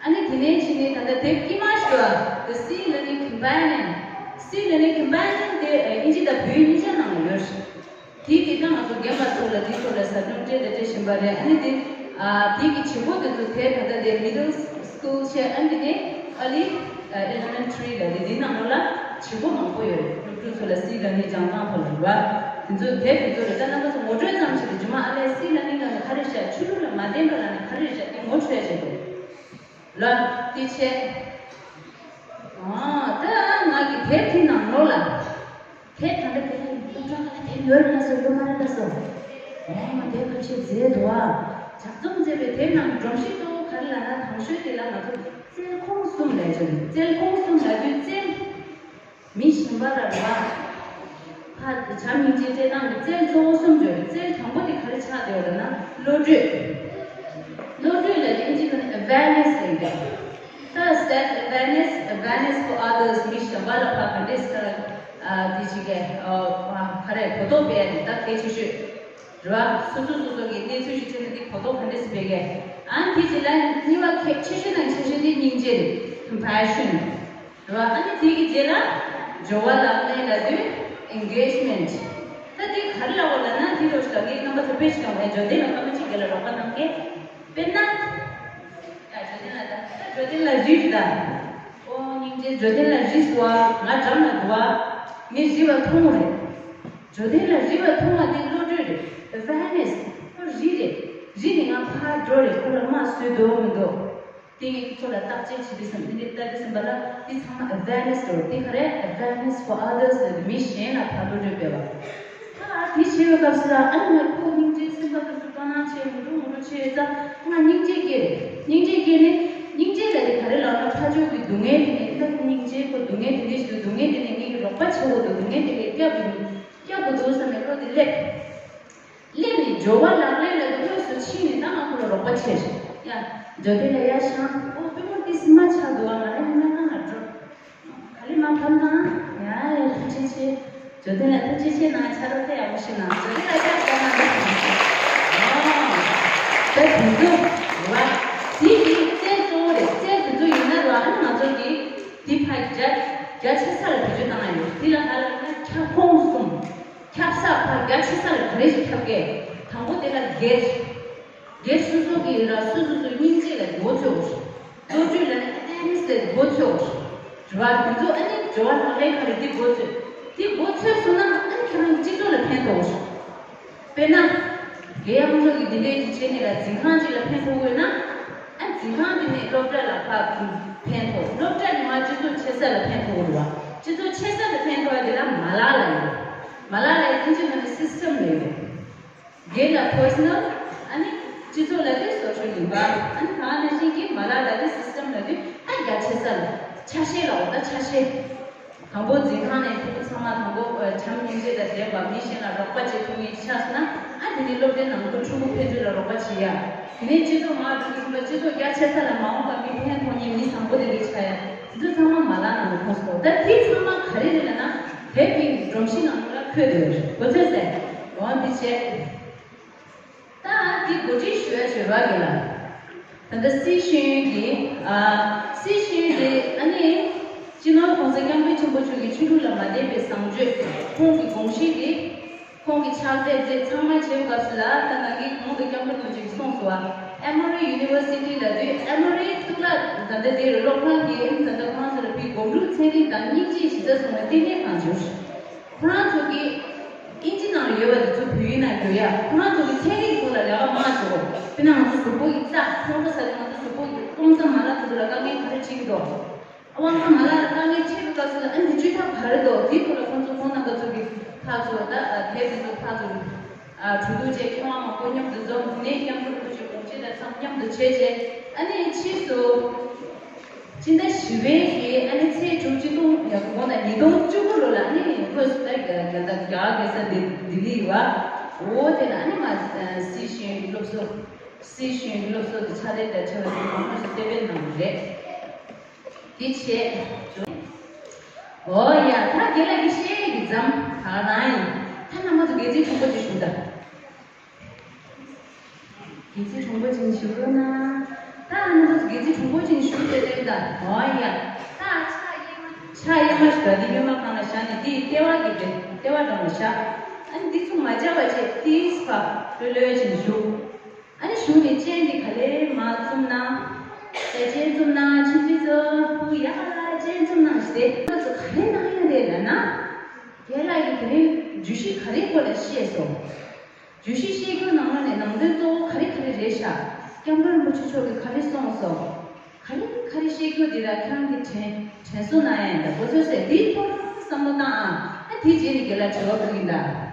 ཨ་ནི་དེ་ནས་ཕྱིན་ནས་ད་ལྟ་དེབ་དཀྱིལ་མ་ཞོར་བ་The Sea Learning Companion. Sea Learning Companion དེ་དབྱིན་ཇི་དང་བོད་གཉིས་ཆ་ནང་ལ་ཡོད་རེད། དེའི་གི་ད་ང་ཚོ་རྒན་པ་ཚོ་ལ་དེའི་ཐོག་ལ་ཟབ་སྦྱོང་སྤྲད་དང་སྤྲད་བཞིན་པ་རེད། ཨ་ནི་དེ་ཨ་དེའི་གི་བྱེད་སྒོ་དེ་ཚོ་དེ་ད་ལྟ་དེ་middle school བྱས། ཨ་ནི་དེ་ནས་early elementary ལ་དེ་དེའི་ནང་ལོགས་ལ་བྱེད་སྒོ་མང་པོ་ཡོད་རེད། སློབ་ཕྲུག་ཚོ་ལ་སི་ལ་ནི་སྦྱང་སྟངས་ཐོག་ལ་རེད་བ། ཚོ་དེབ་དེ་ཚོ་རེད། ད་རྣམ་པ་ཚོ་ངོ་སྤྲོད་ཙམ་བྱས་ཏེ་རྗེས་མ་ཨ་ལས་སི་ལ་ནིང་ལ་ནི་ག་རེ་བཤད། ཆོས་ལུགས་ལ་མ་བརྟེན་པ་ལ་ནི་ག་རེ་བཤད་དེ་ངོ་འཕྲོད་བྱེད་དགོས། ལ་དེ་བྱས། ཨ་ད་ང་གི་དེབ་དེ་ནང་ལོགས་ལ། དེབ་ད་ལྟ་དེ་སློབ་གྲྭ་ཁག་ལ་དེབ་ཡོད་རེད་ལ་སོ། ཡོད་མ་རེད་ལ་སོ། ཨོ་དེབ་ཁ་ཤས་མཛེས་འདུག་ཨ། ལྗགས་རྩོམ་མཛད་པའི་དེབ་ནང་སྒྲོམ་གཞི་གཙོ་བོ་ག་རེ་ལབ་ན། དང་ཤོས་དེ་ལ་ང་ཚོ་རྩལ་ཁོངས་གསུམ་ལབ་ཀྱི་རེད། རྩལ་ཁོངས་གསུམ་ལབ་དུས་རྩལ། མི་གཞན་པ་ལ་རེད་བ། ཕ་བྱམས་སྙིང་རྗེ་སྤྲད་སྟངས་ཀྱི་རྩལ་གཙོ་བོ་གསུམ་ཡོད་རེད། རྩལ་དང་པོ་དེ་ག་རེ་ཆགས་བསྡད་ཡོད་ལབ་ན་བློ་གྲོས། བློ་གྲོས་ལབ་དེ་ཨིན་ཇི་ཐོག་ནས་awareness ལབ་ཀྱི་འདུག་ད་self awareness, awareness for others. མི་གཞན་པ་ལ་ཕར་ག་འདྲས་ཁ་ཨ་དེ་ཞིག་གི་ཨ་ག་རེ་གོ་རྟོགས་སྤེལ་ཡ་དེ་ད་གལ་ཆེ་ཤོས་རེད་བ། སོ་སོ་སོ་སོ་གི་གནས་ཚུལ་ཞིག་འཕྲད་ན་དེ་གོ་རྟོགས་ག་འདྲས་སྤེལ་གི། ཨ་ནི་དེ་རྗེས་ལ་གཉིས་པ་གལ་ཆེ་ཤོས་དང་ཆེ་ཤོས་དེ་སྙིང་རྗེ་རེད། compassion རེད་བ། ཨ་ནི་དེ་གི་རྗེས་ལ་སྦྱོར་བ་ལག་ལེན་ལབ་དུས་engagement. ད་དེ་ག་རེ་ལབ་དགོས་ལབ་ན། དེ་རོགས་ཞིག་ལ་ངས་རྣམ་པ་ཚོ་དཔེ་ཞིག་བཏང་བས། འབྱོར་ལྡན་ལ་སྐར་མ་གཅིག་བརྒྱད་ལ་རོགས་པ་གནང་གི། དཔེར་ན། ཡ་འབྱོར་ལྡན་ལ་ད་ད་འབྱོར་ལྡན་ལ་རིགས་ད། ཨོ་སྙིང་རྗེ། འབྱོར་ལྡན་ལ་རིགས་སུ་བ། ང་འགྲམ་ལ་འདུག་བ། ངས་རིག་པ་མཐོང་རེད། འབྱོར་ལྡན་ལ་རིག་པ་མཐོང་བ་དེ་བློ་གྲོས་རེད། awareness. ཁོ་རིག་རེད། རིག་ནས་ང་ཕར་འགྲོ་རེད། ཁོ་ལ་མ་བཟོས་འདུག་མི་འདུག་དེ་ངས་ཁྱོད་ལ་བརྟག་དཔྱད་བྱེད་དུས་སམ། དེ་འདྲའི་ལྟ་དུས་ཙམ་པ་ལ་དེ་ཚང་མ་awareness རེད། དེ་ག་རེ། awareness for others ལབ་དུས་མི་གཞན་ལ་ཕར་བློ་གྲོས་སྤེལ་བ། ད་དེ་བྱེད་པའི་སྐབས་སུ་ལ་ཨ་ནི་ང་ཁོ་སྙིང་རྗེ་སེམས་པ་དེ་ཚོ་དོ་སྣང་བྱེད། ངུ་རུ་ངུ་རུ་བྱེད་ཙང་ང་སྙིང་རྗེ་སྐྱེ་རེད། སྙིང་རྗེ་སྐྱེ་ནས་སྙིང་རྗེ་ལབ་དེ་ག་རེ་ལབ་ན། ཕར་ཕྱོགས་ཀྱི་སྡུག་བསྔལ་དེ་ནས་ད་སྙིང་རྗེ་ཁོ་སྡུག་བསྔལ་དེ་འདྲ་ཞིག་འདུག་སྡུག་བསྔལ་དེ་ནས་ངེད་ཀྱི་རོགས་པ་བྱེད་དགོས་འདུག་སྡུག་བསྔལ་དེ་ལས་སྐྱབས་དགོས་འདུག་སྐྱབས་དགོས་འདུག་བསམ་ནས་བློ་དེ་སླེབས། སླེབས་ནས་སྦྱོར་བ་ལག་ལེན་ལ་དངོས་སུ་ཕྱིན་ནས་ད་ང་ཁོ་ལ་རོགས་པ་བྱས་ཤིག་ཡ། འབྱོར་ལྡན་ལ་ཡ་ཤང་ཨོ་པུས་མོ་ཏི་སི་མ་ཆགས་འདུག་ཨ། ང་རང་ཡང་ང་ང་འགྲོ། ག་ལེ་མ་ཕམ་ན། ཡ་ཡ་ཐུགས་རྗེ་ཆེ། འབྱོར་ལྡན་ལ་ཐུགས་རྗེ་ཆེ་གནང་། ཆ་རོགས་ཕེ་ཡག་པོ་ཞིག་གནང་། འབྱོར་ལྡན་ལ་ཡ་ཤང་ང་འགྲོ། ཨོ། ད་དུང་དུ་ར། དེ་ཡིན་རྩལ་གཙོ་བོ་རེད། རྩལ་དེ་ཚོ་ཡོད་ན་ར། ཨ་ནི་ང་ཚོ་གི་དེ་ཕ་རྒྱ་རྒྱ་ཆེ་ས་ལ་བེད་སྤྱོད་བཏང་ཡ་ཡོད། དེ་ལ་ཧ་ལ་ན་ཁྱབ་ཁོངས་གསུམ། ཁྱབ་ས་ཕར་རྒྱ་ཆེ་ས་ལ་ག་རེ་ཞིག་ཁྱབ་གས། དང་པོ་དེ་ལ་སྒེར། སྒེར་སོ་སོ་གི་ར་སོ་སོ་སོའི་སྙིང་རྗེ་ལ་མགོ་ཚོས། བློ་གྲོས་ལ་ནི་ཨེ་ནི་སི་ལ་མགོ་ཚོས། དྲི་བ་དེ་ཚོ་ཨ་ནི་སྦྱོར་བ་ལག་ལེན་ག་རེ་འདི་མགོ་ཚོས། འདི་མགོ་ཚོས་སོང་ན་ཨ་ནི་ཁྱེད་རང་གི་སྤྱི་ཚོགས་ལ་ཕན་ཐོགས། དཔེར་ན། རྒྱལ་ཡོངས་ཚོགས་ཀྱི་འདི་འདྲའི་གི་བྱས་ནས་ལ་འཛིན་ཁང་གཅིག་ལ་ཕན་ཐོགས་དགོས་ན། ཨ་འཛིན་ཁང་འདི་ནས་སློབ་གྲྭ་ལ་ཕར་ཕན་ཐོགས། སློབ་གྲྭ་ནས་མར་སྤྱི་ཚོགས་ཆེ་ས་ལ་ཕན་ཐོགས་དགོས་རེད་བ། སྤྱི་ཚོགས་ཆེ་ས་ལ་ཕན་ཐོགས་ཡ་དེ་ལ་མ་ལག་ལ་ཡོད། མ་ལག་ལ་ཡོད་དེ་ཅི་ན་ནི་སི་སི་ཊམ་ལ་ཡོད། སྒེར་ལ་པར་སོ་ནལ། ཨ་ནི་སྤྱི་ཚོགས་ལ་དེ་སོ་ཤལ་ཡིན་པ། ཨ་ནི་ད་ནང་བཞིན་གྱི་མ་ལག་ལ་དེ་སི་སི་ཊམ་ལ་དེ་ད་རྒྱ་ཆེ་ས་ལ་ཆ་ཤས་ལ་འོ་ད་ཆ་ཤས། དང་པོ་འཛིན་ཁང་ནས་ཕྲུ་གུ་ཚང་མ་དང་པོ་བྱམས་སྙིང་རྗེ་དང་ལྡན་པ། མི་གཞན་ལ་རོགས་པ་བྱེད་ཐུབ་མཁན་ཅིག་ཆགས་སོང་ན། ཨ་དེ་ནི་སློབ་གྲྭའི་ནང་དུ་ཕྲུ་གུ་ཕན་ཚུན་ལ་རོགས་པ་བྱེད་ཡ། དེ་ནས་སྤྱི་ཚོགས་མར་འགྲོ་དུས་ཙམ་པ་སྤྱི་ཚོགས་རྒྱ་ཆེ་ས་ལ་མ་འོངས་པ་མི་ཕན་ཐོགས་མཁན་མི་བཟང་པོ་དེ་འདྲ་ཆགས་ཡ། དེ་ཚོ་ཚང་མ་མ་ལག་ནང་དུ་ཁོངས་སུ་གཏོགས། ད་དེ་ཚང་མ་ག་རེ་རེད་ལབ་ན། དེབ་ཀྱི་སྒྲོམ་གཞི་ནང་ལ་འཁོད་བསྡད་ཡོད་རེད། གོ་ཚོད་ཟེར། འོ་འདི་བྱས། ད་འདི་གོ་སྒྲིག་ཞུ་ཡ་བྱེད་རོགས་གྱིས་ལ། ད་ལྟ་སི་ཤེས་ཡོན་གྱི་ཨ། སི་ཤེས་ཡོན་དེ་ཨ་ནི། སྤྱི་ནོར་༸གོང་ས་༸སྐྱབས་མགོན་ཆེན་པོ་མཆོག་གི་ཆོས་ལུགས་ལ་མ་བརྟེན་པའི་བཟང་སྤྱོད། ཁོང་གི་དགོངས་གཞི་དེ། ཁོང་གི་ཕྱག་དེབ་དེ་ཚང་མ་བྱེད་སྐབས་སུ་ལ། ད་ནང་གི་གོང་དུ་སྐྱབས་མགོན་རིན་པོ་ཆེ་གིས་གསུངས་སོང་བ། ཨེ་མོ་རི་ཡུ་ནི་ཝར་སི་ཊི་ལབ་དུས། ཨེ་མོ་རི་གཙུག་ལག་ད་ལྟ་དེ་རུ་སློབ་ཁང་གི་ཨེམ་ད་ལྟ་ཁོང་ཚོ་ལ་ཕའི་སྒོམ་སྒྲུབ་ཚན་རིག་དང་སྙིང་རྗེའི་གཞི་རྩ་བཟུང་བའི་ལྟེ་གནས་ཁང་བྱུང་། ཁོ་རང་ཚོ་གི་ཨིན་ཇི་ནང་ལ་ཡོད་པ་དེ་ཚོ་བོད་ཡིག་ནང་བསྒྱུར་ཡ། ཁོ་རང་ཚོ་གི་ཚན་རིག་ཐོག་ལ་ལས་ཀ་མང་བྱེད་དགོས། དཔེར་ན་ང་ཚོ་གཟུགས་པོ་ཡི་རྩ་ཁོང་ཁྲོ་ཟ་དུས་ང་ཚོ་གཟུགས་པོ་ཡི་དབང་རྩ་མ་ལག་དེ་ཚོ་ལ་དཀའ་ངལ་ག་རེ་འཕྲད་ཀྱི་འདུག་དབང་རྩ་མ་ལག་ལ་དཀའ་ངལ་འཕྲད་པའི་སྐབས་སུ་ལ་ཨ་ནི་བཅོས་ཐབས་ག་རེ་འདུག་དེའི་ཐོག་ལ་ཁོང་ཚོ་ཁོང་རྣམ་པ་ཚོ་གི་ཕར་ཚུར་ད་དེབ་དེ་ཚོ་ཕར་ཚུར་གྲོས་བསྡུར་བྱས། མཁས་དབང་མང་པོ་མཉམ་དུ་འཛོམས། དེ་ནས་སྐྱབས་མགོན་རིན་པོ་ཆེ་དགོངས་གཞི་དང་འཚམས་མཉམ་དུ་བྱས་བྱས། ཨ་ནི་ཕྱིས་སུ། སྤྱི་ཟླ་བཞི་པའི་གི་ཨ་ནི་ཚེས་དྲུག་གཅིག་སྟོང་ཡ་གོང་ལ་ཉིས་སྟོང་བཅུ་དགུ་ལོ་ལ་ཨ་ནི་དངོས་སུ་ད་རྒྱ་རྒྱ་རྒྱ་གར་རྒྱལ་ས་ལྡི་ལྡི་ལི་ཡི་བ། འོ་དེ་ལ་ཨ་ནི་ང་སི་ཤེས་ཡོན་སློབ་གསོ། སི་ཤེས་ཡོན་སློབ་གསོ་གི་ཕྱག་དེབ་དང་བྲལ་བ་དེ་དངོས་སུ་གཏན་འབེབས་གནང་བ་རེད། དེ་བྱས། འོ་ཡ། ད་རྒན་ལགས་ཀྱིས་བཤད་ཡས་ཀྱི་མཚམས་ད་ག་རང་ཡིན། ད་རྣམ་པ་ཚོ་དགེ་ཚུལ་དྲང་པོ་ཅིག་ཞུ་ད། དགེ་ཚུལ་དྲང་པོ་ཅིག་ཞུ་རོགས་གནང་། ད་ཨ་ནི་ཚོ་དགེ་ཚུལ་དྲང་པོ་ཅིག་ཞུ་དེ་ལྟ་ཡིན་ད། འོ་ཡ། ད་ཕྱག་གཡས་མ་ཕྱག་གཡས་མ་ཞིག་ད་འདི་གཡོན་མ་སྒང་ལ་བཞག་ནས་འདི་ལྟེ་བ་གི་འདི་ལྟེ་བ་འགྲམ་ལ་བཞག་ཨ་ནི་འདི་ཚོ་མ་བྱ་བ་བྱས་ཏིས་ཕ་ལྷོད་ལྷོད་ཅིག་བཞུགས། ཨ་ནི་བཞུགས་ནས་སྤྱན་འདི་ག་ལེར་མར་བཙུམ་ན། ད་སྤྱན་བཙུམ་ན་ཆུང་ཆུང་ཚོ་ཕུ་ཡ་སྤྱན་བཙུམ་ན་ཞིག་དེ་ང་ཚོ་ག་རེ་གནང་ཡ་རེད་ལབ་ན། རྒན་ལགས་ཀྱིས་དེ་རིང་ བརྗོད་གཞི་ག་རེའི་སྐོར་ལ་བཤད་སོང་། བརྗོད་གཞི་བཤད་རྒྱུ་ནང་ལ་ནས་ནང་དོན་གཙོ་བོ་ག་རེ་ག་རེ་རེད་ཤག་སྐྱབས་མགོན་རིན་པོ་ཆེ་མཆོག་གིས་ག་རེ་གསུངས་སོང་། ག་རེ་ག་རེ་བཤད་རྒྱུ་འདི་ལ་ཁྱེད་རང་གིས་དྲན་དྲན་གསོ་གནང་ཡ་ཡིན་ད་གོ་ཚོད་ཟེར་འདིའི་ཐོག་ལ་བསམ་བློ་བཏང་ཨ། ཨ་དེའི་རྗེས་ནས་རྒན་ལགས་དྲི་བ་ཕུལ་གྱི་ཡིན་ད།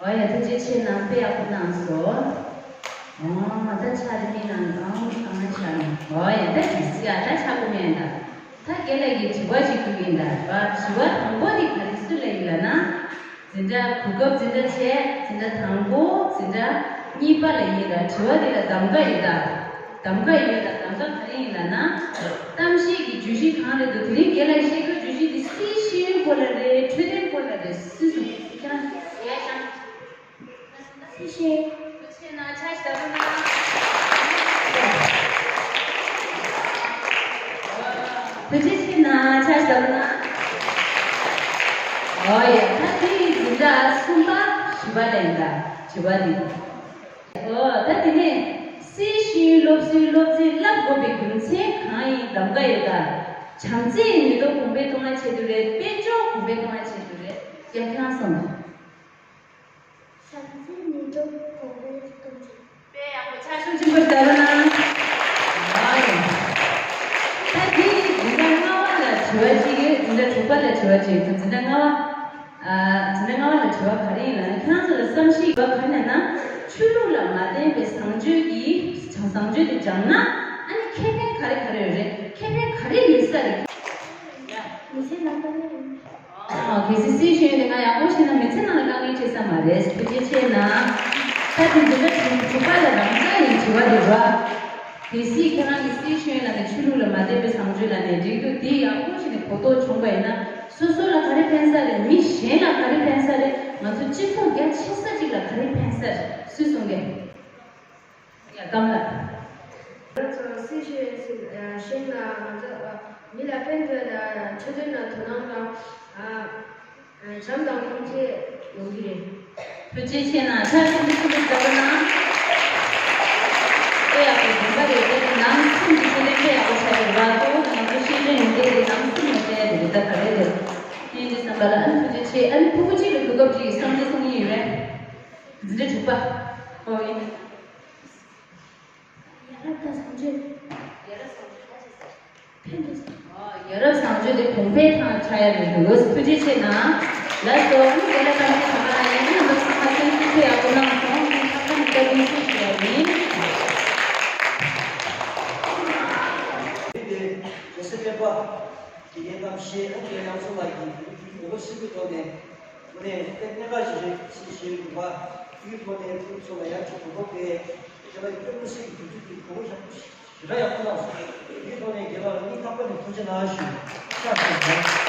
འོ་ཡ་ཐུགས་རྗེ་ཆེ་གནང་། དཔེ་ཡག་པོ་གནང་སོང་། འོ་ད་ཕྱག་རེ་མི་གནང་། ཨང་ཨང་ཤ་ནི། འོ་ཡ་ད་གི་སི་ཡ་ད་ཆག་གི་མེད་ད། ད་རྒན་ལགས་ཀྱི་དྲི་བ་ཅིག་ཕུལ་གྱི་ཡིན་ད། བ་དྲི་བ་དང་པོ་དེ་ག་རེ་སུ་ལ་ཡིན་ལབ་ན། འཛིན་གྲྭ་གོ་སྐབས་འཛིན་གྲྭ་བྱས། འཛིན་གྲྭ་དང་པོ་འཛིན་གྲྭ་གཉིས་པ་ལ་ཡིན་ད། དྲི་བ་དེ་ལ་གདམ་ག་ཡོད་ད། གདམ་ག་ཡོད་ད། གདམ་ག་ག་རེ་ཡིན་ལབ་ན། གཏམ་བཤད་ཀྱི་བརྗོད་གཞི་གང་རེད་འདུག་དེ་རིང་རྒན་ལགས་བཤད་རྒྱུ་བརྗོད་གཞི་འདི་སྲིད་ཤེས་ཡོན་སྐོར་ལ་རེད། འཕྲོད་བསྟེན་སྐོར་ལ་རེད། སུས་གསུངས། ཁྱེད་རང་ཡ་ཤང་། སྲིད་ཤེས། ཐུགས་རྗེ་ཆེ་གནང་། ཕྱག་ཞིག་བརྡབ་རོགས་གནང་། ཐུགས་རྗེ་ཆེ་གནང་། ཕྱག་ཞིག་བརྡབ་རོགས་གནང་། ཨོ་ཡ། ད་དེ་ཡི་འཛིན་གྲྭ་གསུམ་པ་བཞི་པ་ལ་ཡིན་ད། བཞི་པ་རེད། ཨོ་ད་དེ་ནས་སྲིད་ཤེས་ཡོན་སློབ་གསོའི་སློབ་ཚན་བསླབ་དགོས་པའི་རྒྱུ་མཚན་གང་ཡིན། གདམ་ག་ཡོད་ད། བྱམས་བརྩེའི་ནུས་སྟོབས་གོང་འཕེལ་གཏོང་བ་ཆེད་དུ་རེད། དཔལ་འབྱོར་གོང་འཕེལ་གཏོང་བ་ཆེད་དུ་རེད། རྒྱལ་ཁང་སོང་། བྱམས་བརྩེའི་ནུས་སྟོབས་གོང་འཕེལ་གཏོང་ཆེད། དཔེ་ཡག་པོ་ཕྱག་ཤུགས་ཆེན་པོ་བརྡབ་རོགས་གནང་། ཨ་ཡ། ད་དེ་འཛིན་གྲྭ་ལྔ་པ་ལ་དྲི་བ་གཅིག་ཡོད། འཛིན་གྲྭ་དྲུག་པ་ལ་དྲི་བ་གཅིག་ཡོད། འཛིན་གྲྭ་ལྔ་པ། ཨ། འཛིན་གྲྭ་ལྔ་པ་ལ་དྲི་བ་ག་རེ་ཡིན་ལབ་ན། ཁྱེད་རང་ཚོ་ལ་བསམ་ཤེས་ཡོད་པ་ག་རེ་ལབ་ན། ཆོས་ལུགས་ལ་མ་བརྟེན་པའི་བཟང་སྤྱོད་ཀྱི་བཟང་སྤྱོད་དེ་སྦྱངས་ན་ཨ་ནི་ཁེ་ཕན་ག་རེ་ག་རེ་ཡོད་རེད། ཁེ་ཕན་ག་རེ་ཡོད་ས་རེད། མི་ཚེ་ནང་དཀའ་ངལ་ཡོད། ཨ། གལ་སྲིད་སྲིད་ཤེས་ཡོན་དེ་ང་ཡག་པོ་ཤེས་ན་མི་ཚེ་ནང་ལ་དཀའ་ངལ་འཕྲད་ས་མ་རེད། ཐུགས་རྗེ་ཆེ་གནང་། ད་དེ་འཛིན་གྲྭ་དྲུག་པ་ལ་རང་ཅག་ཡིན་དྲི་བ་རེད་བ། གལ་སྲིད་ཁྱེད་རང་གིས་སྲིད་ཤེས་ཡོན་ལབ་ནས་ཆོས་ལུགས་ལ་མ་བརྟེན་པའི་བཟང་སྤྱོད་ལབ་ནས་འགྲིག་འདུག་དེ་ཡག་པོ་ཞིག་ནས་གོ་རྟོགས་བྱུང་བ་ཡིན་ན། སོ་སོ་ལ་ག་རེ་ཕན་ས་རེད། མི་གཞན་ལ་ག་རེ་ཕན་ས་རེད། ང་ཚོ་སྤྱི་ཚོགས་རྒྱ་ཆེ་ས་ཅིག་ལ་ག་རེ་ཕན་ས་རེད། སུས་གསུང་གི། ཡ་གང་ལ། ང་ཚོ་སྲིད་ཤེས་ཡོན་ཞིག་ཤེས་ན་ང་ཚོ་མི་ལ་ཕན་ཐོགས་ན་འཕྲོད་བསྟེན་ལ་དོ་སྣང་དང་། བྱམས་དང་སྙིང་རྗེ་ཡོང་གི་རེད། ཐུགས་རྗེ་ཆེ་གནང་། ཕྱག་ཤུགས་ཆེན་པོ་བརྒྱབ་གནང་། དཔེ་ཡག་པོ་དགོངས་པ་རེད། དེ་ནང་གསེས་ཀྱི་ཁས་ལེན་དཔེ་ཡག་པོ་ཆགས་ཡོད་རེད་བ། གཙོ་བོ་ང་ཚོ་ཤེས་ཡོན་ཡོན་ཏན་དེ་ནང་གསེས་ནས་སྤྲད་ཡ་དེ་རེད། ད་ག་རེ་རེད། ཡིན་དུས་བསམ་པ་ལ་ཨ་ནི་ཐུགས་རྗེ་ཆེ། ཨ་ནི་ཕྲུ་གུ་གཅིག་ལ་གོ་སྐབས་ཅིག་གི་བསམ་ཚུལ་གསུང་གི་ཡོད་རེད། འཛིན་གྲྭ་དྲུག་པ། ཨོ་ཡིན། ཡ་རབས་དང་བཟང་སྤྱོད། ཡ་རབས་བཟང་སྤྱོད་ག་ཅིག་ཟེར། ཕན་ཐོགས་ས། ཨོ། ཡ་རབས་བཟང་སྤྱོད་དེ་གོང་འཕེལ་ཐང་ཆགས་ཡ་རེད་འདུག་ཐུགས་རྗེ་ཆེ་གནང་། ལགས་སོ། ཨ་ནི་རྒན་ལགས་ཚང་མ་ཚང་མ་ཡིན་ན་ལོ་ཚང་མ་སེམས་ཤུགས་ཆེ་ཡག་པོ་གནང་སོང་། ཨ་ནི་ཁ་ཁ་ནས་བཀའ་དྲིན་ཆེ་ཞུ་ཡ་ཡིན། དེ་རྗེ་སེ་སྤེན་པ་དགེ་རྒན་རྣམ་ཤེས་ཨ་ནི་རྒན་རྣམ་ཚོ་ལ་ཡིན་དགོས་པ་ཤེས་ཀྱི་ཐོག་ནས། དངོས་གནས་དཔེ་གནད་འགག་ཞིག་རེད། ཅེས་ཞུས་ཡོད་པ། དེའི་ཐོག་ནས་ཁོང་ཚོ་ལ་ཡང་ཅིག་གོ་སྐབས་སྤྲད། དེ་ལ་དཔེ་མི་སྲིད་ཀྱི་དུས་ཚོད་ཀྱི་གོ་སྐབས་ཞེ་དྲག་ཡག་པོ་གནང་སོང་། དེའི་ཐོག་ནས་རྒན་ལགས་ལ་སྙིང་ཐག་པ་ནས་ཐུགས་རྗེ་གནང་ཞུ། ཕྱག་འཚལ་ལོ།